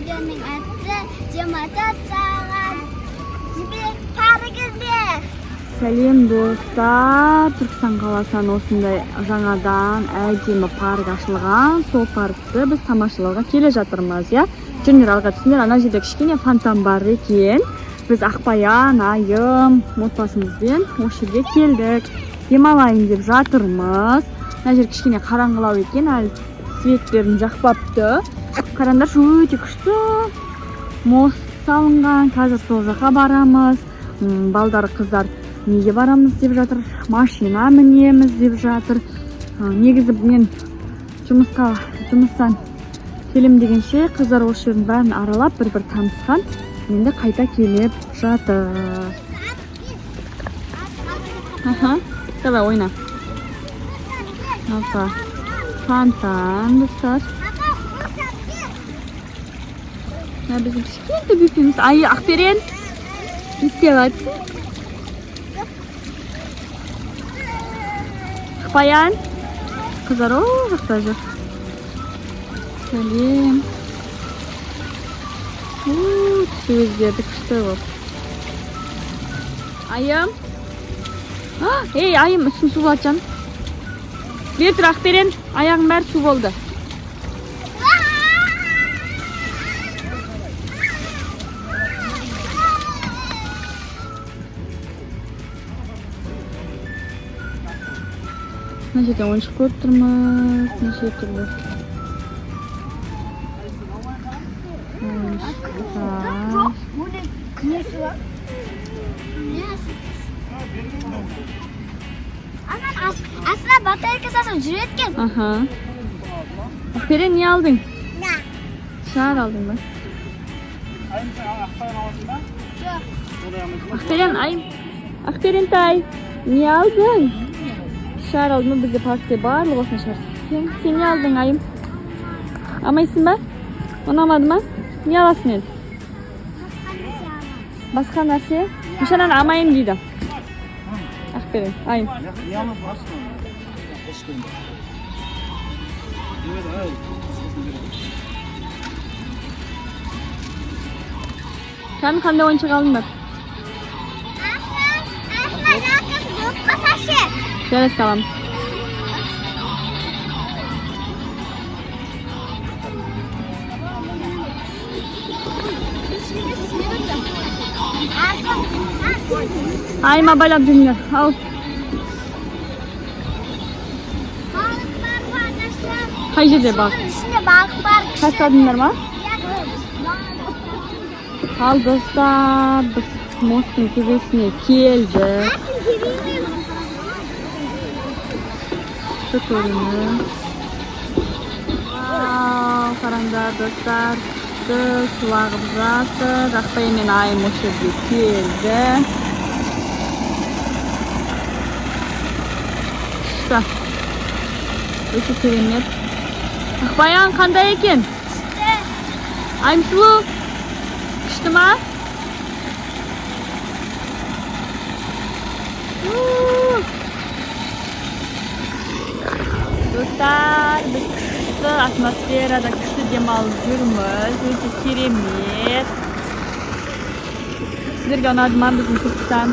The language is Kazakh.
Видеоның аты 24 сағат Жібек паркінде. Сәлем, достар! Түркістан қаласынан осындай жаңадан әдемі парк ашылған. Сол паркті біз тамашалауға келе жатырмыз, иә. Жүріңдер, алға түсіңдер. Ана жерде кішкене фонтан бар екен. Біз Ақбаян, Айым отбасымызбен осы жерге келдік. Демалайын деп жатырмыз. Мына жер кішкене қараңғылау екен, әлі светтерін жақпапты. Қараңдаршы, өте күшті мост салынған. Қазір сол жаққа барамыз. Балдар, қыздар неге барамыз деп жатыр, машина мінеміз деп жатыр. Негізі мен жұмыстан келем дегенше қыздар осы жердің бәрін аралап, бір бір танысқан, енді қайта келіп жатыр. Аха, давай, ойна. Опа, фонтан, достар. Мына біздің кішкентай бөпеміз. Ай, Ақберен, не істеп жатырсың? Ақбаян, қыздар ол жақта жүр. Сәлем! У, түсі өзгерді күшті болып. Айым! А, ей, Айым, үстің су болады, жаным. Бері тұр, Ақберен, аяғың бәрі су болды. Мына жерде ойыншық көріп тұрмыз, неше түрлі ойыншықтар. Оның несі бар? Анан астына батарейка салсаң жүреді екен. Аха, Ақберен, не алдың? На. Шар алдың ба? Жоқ. Ақберен, Айым, Ақберен тай, не алдың? Шар алдың ба? Бізде паркте барлығы осындай шар. Сен не алдың, Айым? Алмайсың ба? Ұнамады ма? Не аласың енді? Басқа нәрсе? Нишанан алмаймын дейді. Ақберен, Айым. Не алмайсың? Қосып қойын. Evet, ay. Сен қандай ойыншық алдыңдар? Астына жақын болып қалсашы. Жарайды, аламыз. Айым, абайлап жүріңдер. Ал. Балық бар ғой, анасы. Қай жерде балық? Судың ішінде балық бар. Тастадыңдар ма? Иә. Ал, достар, біз мосттың төбесіне келдік. Күшті көрініс! Вау, қараңдар, достар, күшті су ағып жатыр. Ақбаян мен Айым осы жерге келді. Күшті, өте керемет. Ақбаян, қандай екен? Айымсұлу, күшті ма? У! Достар, біз күшті атмосферада, күшті демалып жүрміз, өте керемет. Сіздерге ұнады ма біздің Түркістан?